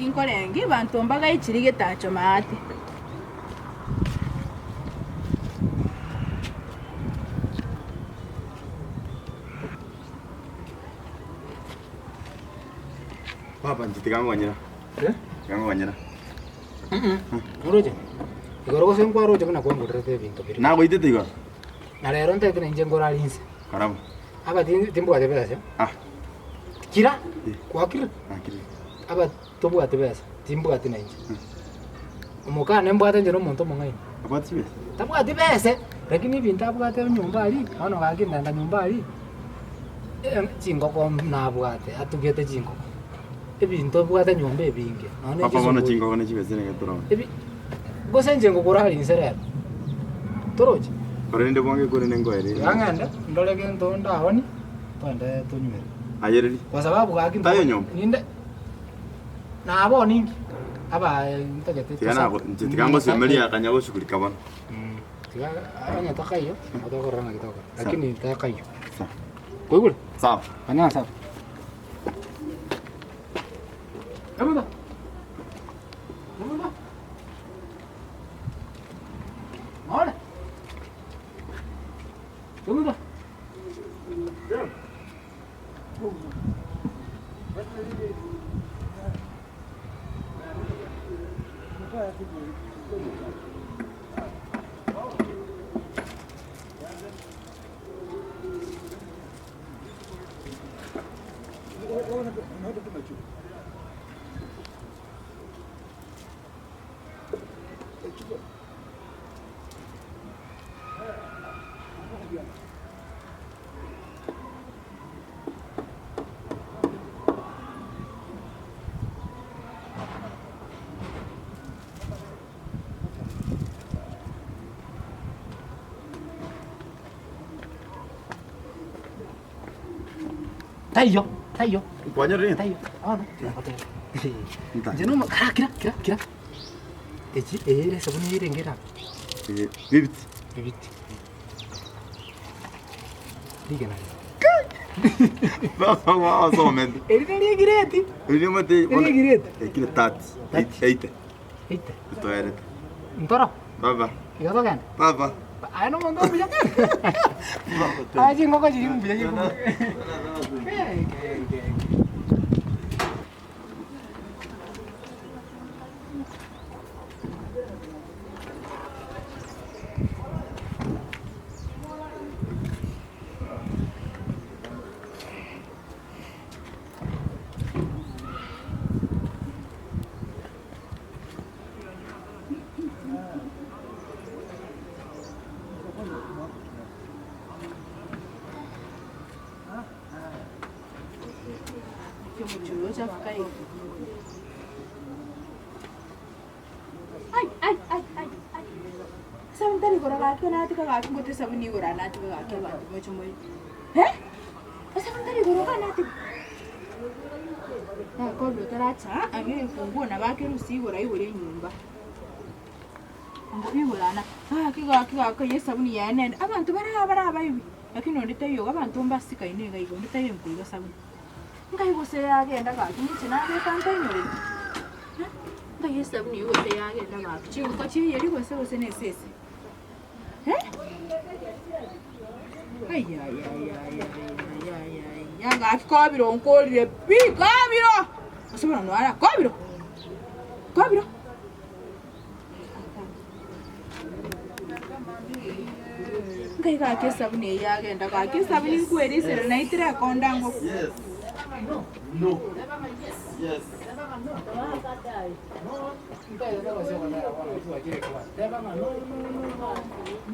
Gaki nkorenge, abanto mbagaichire getacho maate. Papa inche tiga ngonyera. Eh? Tiga ngonyera. Oroche? Igoro gose nkwaroche buna kwangorerete ebinto biria. Nagoitete igoro? Na rero ntagete na inche nkorare inse. Karabo. Aba tin- timbwate besa. Ah. Kira, Eh. gwakire? Nakirire. Aba tobwati besa, timbwati na inche. Omokane mbwate inche na omonto omong'aini. Abwate chibesa? Tabwati bese, lakini ebinto abwate nyomba aria, bono gaki naenda nyomba aria, chingoko nabwate, atugete chingoko. Ebinto abwate nyomba ebinge, nonya Papa bono chisuguri. chingoko ne chibesa nigo torore. Ebi gose inche ngokora aria inse rero, torochi? Korende bwango ekorende nkoereri. Tiga ng'ende, ndore gento ndaoni, toende tonywere. Ayereri. Kwa sababu gaki Tayo nyomba. ninde nabo ninki aba ntagete Tiga nago inche tiga ngosemeria akanya goshughulika bono. Mm, tiga onye tokaiyo nabo tokorora ng'aki togokora lakini takaiyo Sawa. koigure Sawa. fanya sawa Kemunto Kemunto More Kemunto Taiyo, taiyo. Kwanyorire? Taiyo. Bono, nagoteba. Nta. Inche nomo kara kira kira kira. Echi eye ere esabuni ere ngera. Eh, bibiti. Bibiti. Rigena riria. Baba gwasomete. Eri nari egireti. Eri omate Eri egireti. Ekire 30. 30. 80. Eite. Toerete. Ntoro. Baba. Igo togende. Baba. Aye nomonto omuya. Aye chingoko chiria mbuya chikobua. Ke ke ke. Ai, ai, ai, ai, ai. Esabuni tari igoro gaki natiga gaki ngote esabuni igoro aa natiga gaki abanto moche moi. Eh? Esabuni tari igoro iga natiga. Nakorire otaracha ang'e ebifunguo nabo akerusia igoro aigore enyomba. Igoro aa na gaki gaki gaki eywo esabuni yaye nende abanto bare aa bare abaibi lakini onde taiyo iga abanto mbasikaine iga iga onde taiyo nkoiba sabuni. Nkai gose yagenda gaki ninche nabeka nkainyoreti eh, nkai esabuni eywo gose yagenda gaki chingoko chiaiyeri gose gose na esese eh, ayayayayayayaya gaki kobiro nkorire pi kobiro gose bono noara kobiro kobiro. Nkai gaki esabuni eyio yagenda gaki esabuni nkwerisire naitire ekonda ngokwa. Yes. No. Yes.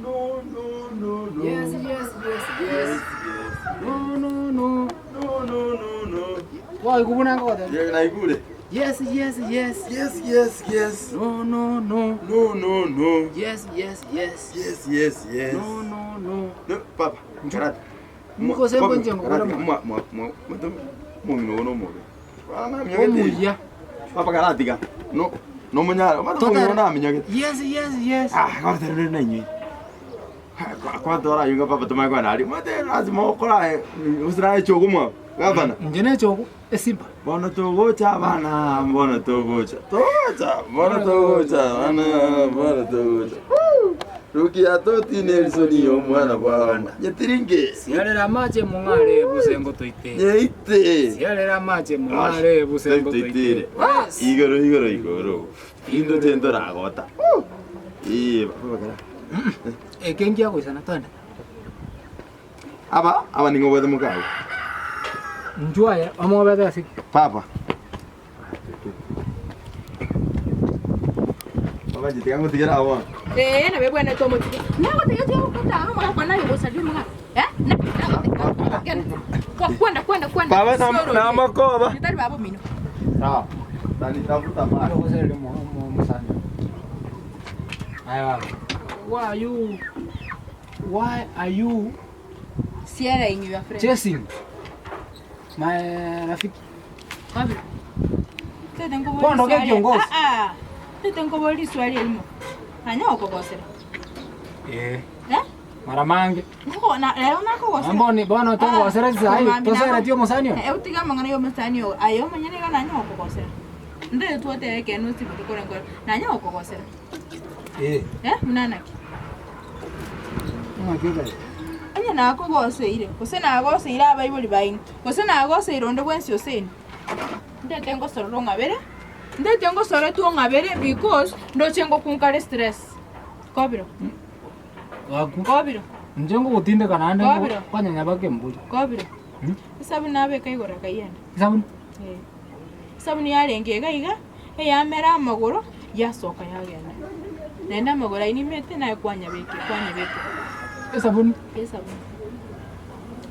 No, no, no, no. Yes, yes, yes, yes. Yes, yes. No, no, no. No, no, no, no. Kwaigwa buna ngogoteba? Yeah, naigure. Yes, yes, yes. Yes, yes, yes. No, no, no. No, no, no. Yes, yes, yes. Yes, yes, yes. No, no, no. No, papa, karate. Mukose ngonche ngokora Mwa mwa. mwa mwa mwa mwa mwa no mwa. Omuya. Papa karatiga. No no munyara. Mwana mwa na minyagete. Yes, yes, yes. Ah, karate rero na inywe. Kwatora aywo ng'a papa tomanye kogenda aria. Omanyete lazima okore aye gose naye echogo mwabo, gavana. Inche na echogo, esimba. Bono togocha abana, bono togocha, togocha, bono togocha abana, bono togocha. Rukia totine erisoni ya omwana bwao, nyetiringe. Siarera amache mong'are ebusengo toite. Nyeite. Siarera amache mong'are ebusengo toite. Igoro igoro igoro. Indoche ntoragota. Ee, baba kera. Eke nkiagoisana twende. Aba, aba ning'o obwate mokao? Inchuo aye omobete ase ki? Papa. Baba inche tiga ngotigere aba bono. Ee, nabo ebwenerete omotige. Nagotegia tiga gokotanga omogaka one aye ogosaria omogaka. Eh, na- nagotegia, genda. Kwa- kwenda, kwenda, kwenda. Baba, nam- Siororie. namakoba. Tari baba omino. Sawa. Tanitafuta bana. Ogosereria omo- omo- omosani. Aye baba. Why are you why are you Sierra in your friend. chasing my rafiki? Kabira. Tete nkobori Bono swali- gekiongozi. Ah, ah. Tete nkobori swali erimo. Anya okogosera. Eh. Eh? Mara mange. Nkoko na lero nakogosera. Mboni bono togosera chisai, Mambia tosereti omosani oyo. Eh, otiga amang'ana ya omosani oyo. Aye omonyene iga nanya okogosera. Ndere twatebe ekene osibete kore nkore. Nanya okogosera. Eh. Eh, buna naki? Ng'aki otari? Onye nakogoseire, gose nagoseire abaibori baino, gose nagoseire onde bwensi ase inwe, ndete ngosorora ong'abere, ndete ngosoretwe ong'abere because ndoche ngokunkare stress. Kobiro, Gaku. kobiro, Inche ngogotindeka naende Kobiro. kwanyenya baka embori. kobiro. Hmm? Esabuni nabeka igoro akayenda. Esabuni? Eh. Esabuni yarenge iga iga, eyamera amagoro, yasoka yagenda. Naende amagoro ayio nimete naye kwanyabekire kwanyabekire. Esabuni? Esabuni.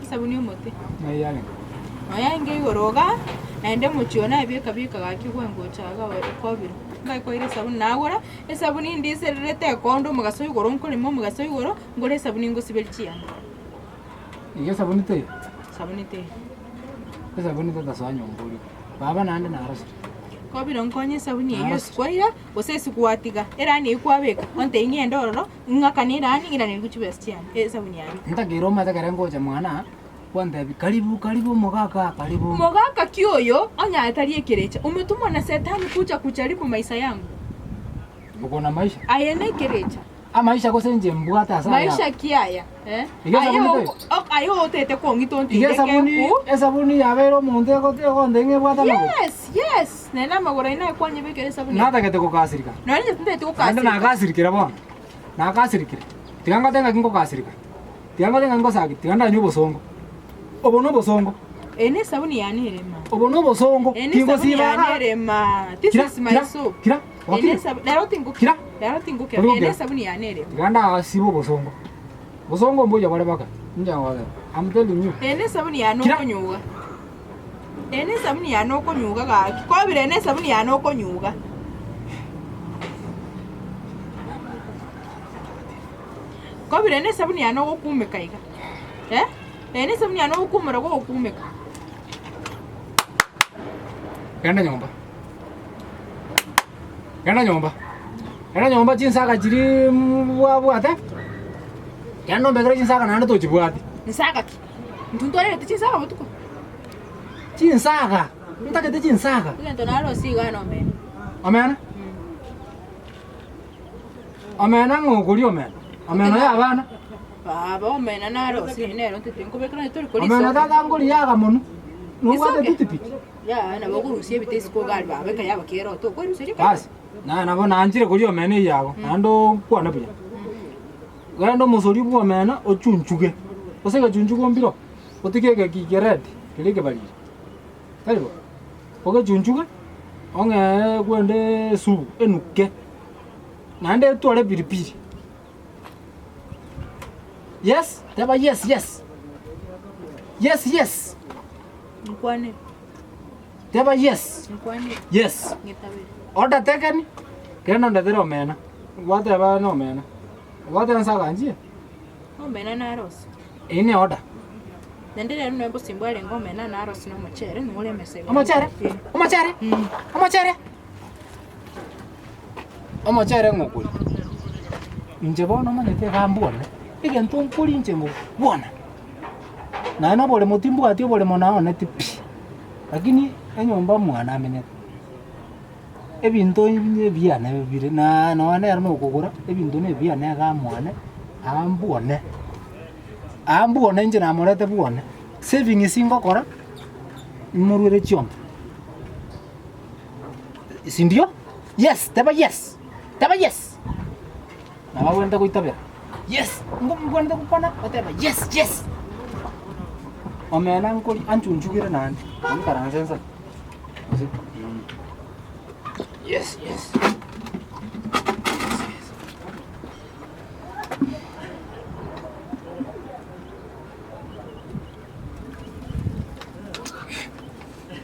Esabuni omote. Ng'ai yarenge? Nonya yarenge igoro igaa, naende omochie one naye beka gaki gwengocha iga okobire. Ngai koira esabuni nagora, esabuni ndisererete ekondo omogaso igoro nkorema omogaso igoro, ngore esabuni ngosiberia chianga. Iga esabuni teiyo? Sabuni teiyo. Esabuni tetasoa nyomba oria. Baba naende narosire. Kobire nkonye esabuni eyio Narosire. esikwaira, gose esikwatiga, erani eyio kwabeka, ontebie ng'ende ororo, ng'akane erani, ng'iraneriwe chibesa chiane, esabuni yane. Ntakeire omanyete ekero ngocha mwane aa, gwantebi karibu karibu omogaka karibu. Mogaka ki oyo, onye aye tari ekerecha, umetumwa na setani kucha kucharibu maisha yangu. Oko na maisha. Aye nekerecha. Amaisha gose inche mbwate ase aya. Maisha ki aya? Eh? Iga Aye esabuni oko- ok- aye otete kong'ita Iga ontindeke esabuni, ku. esabuni yabeire omonto egote egonte ng'a ebwate amagoro. Yes, yes. Nere amagoro aye naye kwanyebekera esabuni. Natagete gokasirika. Nonye inche tintagete Naende gokasirika. nakasirikire bono. Nakasirikire. Tiga ngote ng'aki ngokasirika. Tiga ngote ng'aki ngosaki, tiga ndanywe obosongo. Obo nobosongo. Eye nesabuni yane ere ma. Obo nobosongo. Eye nesabuni Tingosiba yane igaa. ere ma. This Kira, is my kira, soap. kira, Eye wakire. nesabu- Rero tingokira. Kira. Rero tingokira. Ori Eye gokira. nesabuni yane ere. Tiga ndagasiba obosongo. Bosongo mbuya bore baka. Inche ngoteba. I'm telling you. Eye nesabuni yane Kira. okonyuga. Eye nesabuni yane okonyuga gaki. Kobire eye nesabuni yane okonyuga. Kobire nesabuni yane ogokumeka iga. Eh? Eye nesabuni yane ogokumera gogokumeka. Genda nyomba. Genda nyomba. Genda nyomba chinsaga chiria bwabwate, genda ombekere chinsaga naende tochibwati. Nsaga ki? Intwe ntwarerete chinsaga botuko. Chinsaga! Ntagete chinsaga. Egento narosie iga nomene. Omena? Omena ng'o okoria omena? Omena ya abana? Baba omena narosire nero ntete nkobekera onye tori koria Omena isoke. tata nkoria yaga mono. Nobwate Isoke? toothpick? Yaya nabo okorusia ebite isiko iga aria baba ekero yaba kero tokweruseria kare. Basi, naye nabo nanchire koria omena eyio yago, naende okwane buya. Genda omosori bwa omena ochunchuge, gose egechunchugo mbiro, otige egeki kered keria ekebariri, tari bo? Ogechunchuge, ong'ee kwende esubu enuke, naende etware pilipili. Yes, teba yes yes, yes yes, Nkwane, teba yes, nkwane, yes. ng'etabere. Order taken, genda ondetere omena, gwateba na omena, gwateba nsaga nchiye, Omena narosie. eyio ne order. Naende rero nonya obosimba bwarenge omena narosie na omochere nigo ore emesa igoro. Omochere? Eh. Omochere? Omochere? Omochere ng'o okoria? Inche bono omanyete iga mbwane. Egento nkoria inche ngokwana, naende na oboremo timbwati oboremo naoneti pi, lakini enyomba mwane amenyete, ebinto ebiane bire na nonya nere nokogora, ebinto na ebiane iga mwane, aa mbwone, aa mbwone inche namorete bwone, savings ngokora, nimorwere chiombe. Sindio? Yes, teba yes, teba yes. Nabo agwenerete goitabera, yes, ngobwenerete gokwana oteba yes, yes. Omena nkori anchunchugere naende, nkaranse nsa, gose yes, yes.